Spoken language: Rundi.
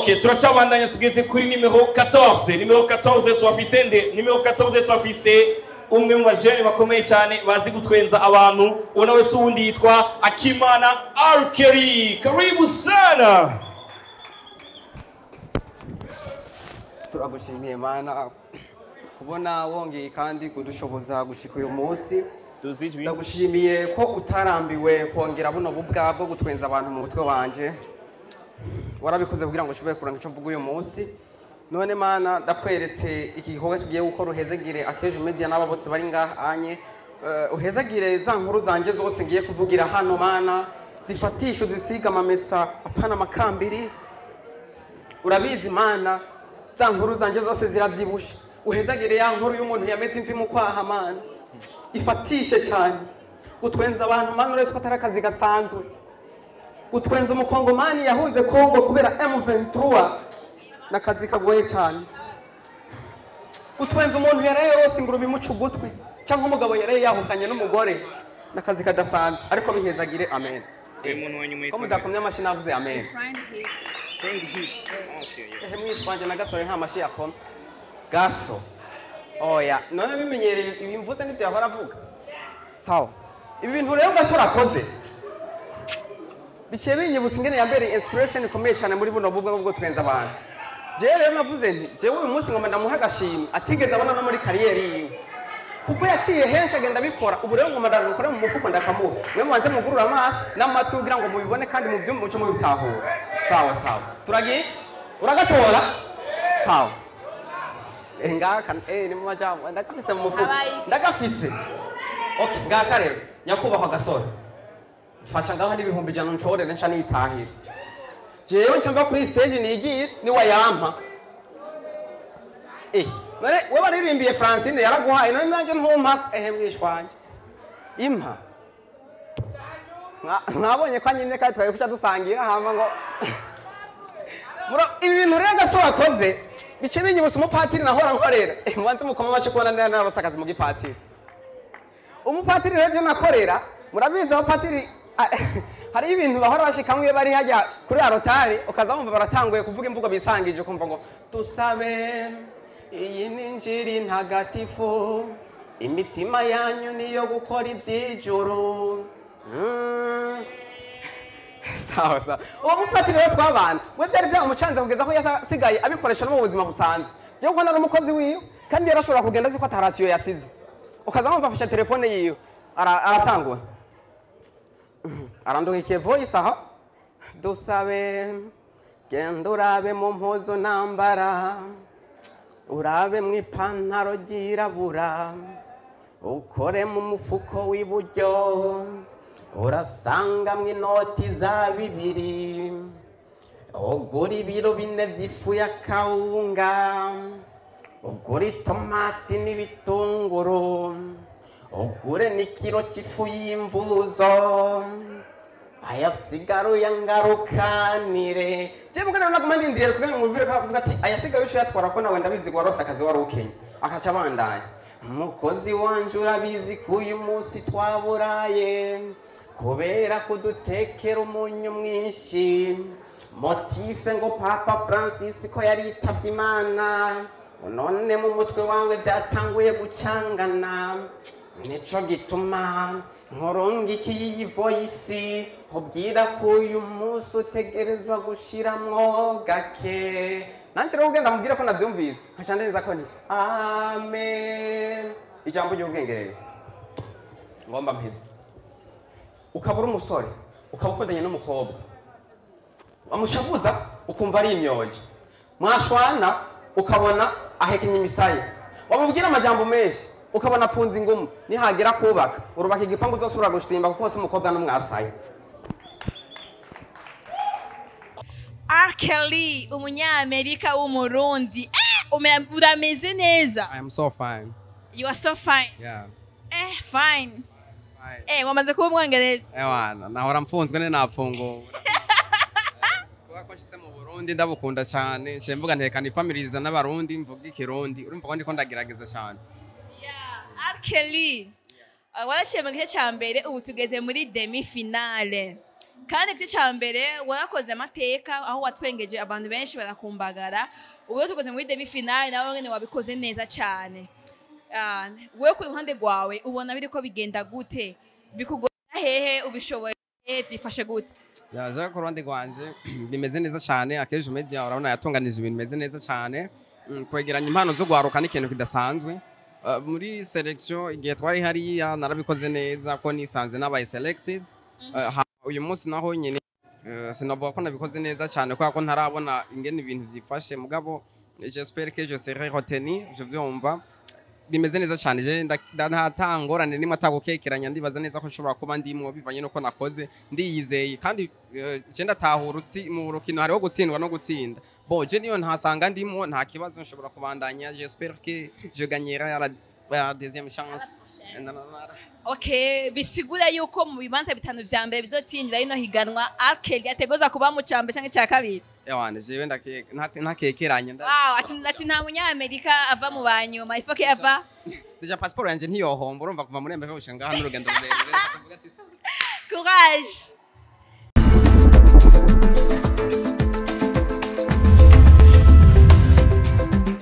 Okay, turacabandanya tugeze kuri nimero 14. Nimero 14 twafise nde? Nimero 14 twafise umwe mu bajene bakomeye cyane bazi gutwenza abantu. Ubona wese uwundi yitwa Akimana Arkeri. Karibu sana. Turagushimiye Mana kubona wongeye kandi kudushoboza gushika uyu munsi. Ndagushimiye ko utarambiwe kongera buno bubwa bwo gutwenza abantu mu mutwe wanje. Warabikoze kugira ngo ushobore kuranga ico mvuga uyu munsi. None Mana ndakweretse iki gikorwa tugiye gukora, uhezagire Akejo Media n'aba bose bari ngaha anye. Uhezagire za nkuru zanje zose ngiye kuvugira hano Mana, zifatisho zisiga amamesa apana makambiri. Urabizi Mana, za nkuru zanje zose ziravyibushe. Uhezagire ya nkuru y'umuntu yameze imvi mu kwaha Mana, ifatishe cyane. Gutwenza abantu Mana uretse ko atari akazi gasanzwe. Gutwenza umukongomani yahunze Kongo kubera M23 nakazi kagoye cyane. Gutwenza umuntu yaraye rose ingurube imuca ugutwi, cyangwa umugabo yaraye yahukanye n'umugore nakazi kadasanzwe. Ariko bihezagire, amen. Ko mudakomye amashi navuze amen. Ehe mwishwanje na gasore nta mashi yakoma. Gaso. Oya, none bimenyereye ibimvuze nivyo yahora avuga. Sawa. Ibi bintu rero gasore akoze biciye binyibutsa ingene yambereye inspiration ikomeye cyane muri buno bubwa bwo twenza abantu. Jewe rero navuze nti jewe uyu munsi ngomba ndamuha agashimwe atigeze abona no muri kariyeri yiwe, kuko yaciye henshi agenda abikora. Ubu rero ngomba ndagukora mu mufuko ndakamuha. Mwe mubanze mugurura amaso n'amatwi kugira ngo mubibone kandi mubyumve muce mubitahura. Sawa sawa. Turagiye? Uragatora? Sawa. Ngaka ni mu majambo ndagafise mu mufuko. Ndagafise. Okay, ngaka rero nyakubahwa gasore. Mfasha ngaho n'ibihumbi 100 nshorere nca nitahira. Jewe nca kuri stage nigiye ni wayampa. None we baririmbiye Francine yaraguhaye, none nanje ntumpa. Ehe mwishwanje. Impa. Mwabonye ko anyimye kandi twari kuca dusangira hama ngo Muro ibi bintu rero gasore akoze bice binyibutsa umupatiri nahora nkorera. Mubanze mukoma amashi kubona nararose akazi mu gipatiri. Umupatiri rero nakorera, murabizi abapatiri hari ibintu bahora bashikamwe iyo bari hajya kuri arotari, ukaza wumva baratanguye kuvuga imvugo bisangije, ukumva ngo dusabe iyi ni injiri ntagatifu, imitima yanyu niyo gukora iby'ijuru. Sawa sawa. Uwo mupatiri rero twabana we byari byamucanze kugeza ko yasigaye abikoresha no mu buzima busanzwe. Jewe ko nari umukozi wiwe kandi yarashobora kugenda azi ko atarasiyo yasize, ukaza wumva afashe telefone yiwe aratangura arandukiye voice aha, dusabe genda urabe mu mpuzu nambara, urabe mu ipantaro ryirabura, ukore mu mufuko w'iburyo, urasanga mu inoti za 2, ugura ibiro 4 by'ifu ya kawunga, ugura itomati n'ibitunguru, ugure n'ikiro cy'ifu y'imvuzo, ayasigara uyangarukanire. Jewe mbona naguma ndindiriye kugira ngo mwumvire ko avuga ati ayasigaye uco yatwara ko nawe ndabizi ko warose akazi wari ukenye. Akaca abandanya, umukozi wanje urabizi ko uyu munsi twaburaye kubera kudutekera umunyu mwinshi, motife ngo Papa Francis ko yari yitavye Imana, none mu mutwe wawe byatanguye gucangana, nico gituma nkorongikiye iyi voice ubwira ko uyu munsi utegerezwa gushiramwo gake. Nanje rero ugenda mubwira ko navyumvise nkaca ndeza ko ni amen. Ijambo ry'ubwenge rero ngomba mpeze. Ukabura umusore ukaba ukundanye n'umukobwa, wamushavuza ukumva ari imyoje, mwashwana ukabona ahekenye imisaya, wamubwira amajambo menshi ukabona apfunze ingumu. Nihagera kubaka urubaka igipangu uzosubira gushimba kuko hose umukobwa n'umwasaye. Arkeli umunyamerika w'umurundi. Urameze neza. I am so fine. You are so fine. Yeah. Fine. Wamaze kuba umwongereza. Ewana, nahora mfunzwe ne napfunguwe. Kuba ko nshitse mu Burundi ndabukunda cyane, nce mvuga ntekana ifamiliza n'abarundi mvuga ikirundi, urumva ko ndiko ndagerageza cyane. Yeah, Arkeli. Warashiye mu gice ca mbere, ubu tugeze muri demi finale. Kandi igice ca mbere warakoze amateka aho watwengeje abantu benshi barakumbagara. Ubwo tukoze muri demi finale, nawe nyene wabikoze neza cyane. Ah, wewe ku ruhande rwawe ubona biriko bigenda gute? Bikugora hehe? Ubishoboye hehe? Vyifashe gute? Yaje ku ruhande rwanje bimeze neza cyane. Akejo Media urabona yatunganije ibintu bimeze neza cyane. Kwegeranya impano zo gwaruka ni ikintu kidasanzwe. Muri selection igihe twari hariya narabikoze neza ko nisanze nabaye selected. Uyu munsi naho nyine sinavuga ko nabikoze neza cyane kubera ko ntarabona ingene ibintu vyifashe, mugabo j'espère que je serai retenu. Ivyo vyumva bimeze neza cyane. Je nta ngorane nimwe atagukekeranya, ndibaza neza ko nshobora kuba ndimwo bivanye nuko nakoze, ndiyizeye. Kandi je ndatahura mu rukino hariho gutsindwa no gutsinda. Bon, je niyo ntasanga ndimwo, nta kibazo, nshobora kubandanya. J'espère que je gagnerai à la deuxième chance. Na, na, na. Okay, bisigura yuko mu bibanza bitanu vya mbere bizotsindira rino higanwa, Akeli ategoza kuba mu ca mbere canke ca kabiri. Ewane, jewe ntakekeranya. Wow, ati nta Munyamerika ava mu banyuma, ifoke ava. Déjà passeport yanje ntiyohomba, urumva kuva muri Amerika gushika ngaha n'urugendo rurerure. Reka tuvuge ati Courage.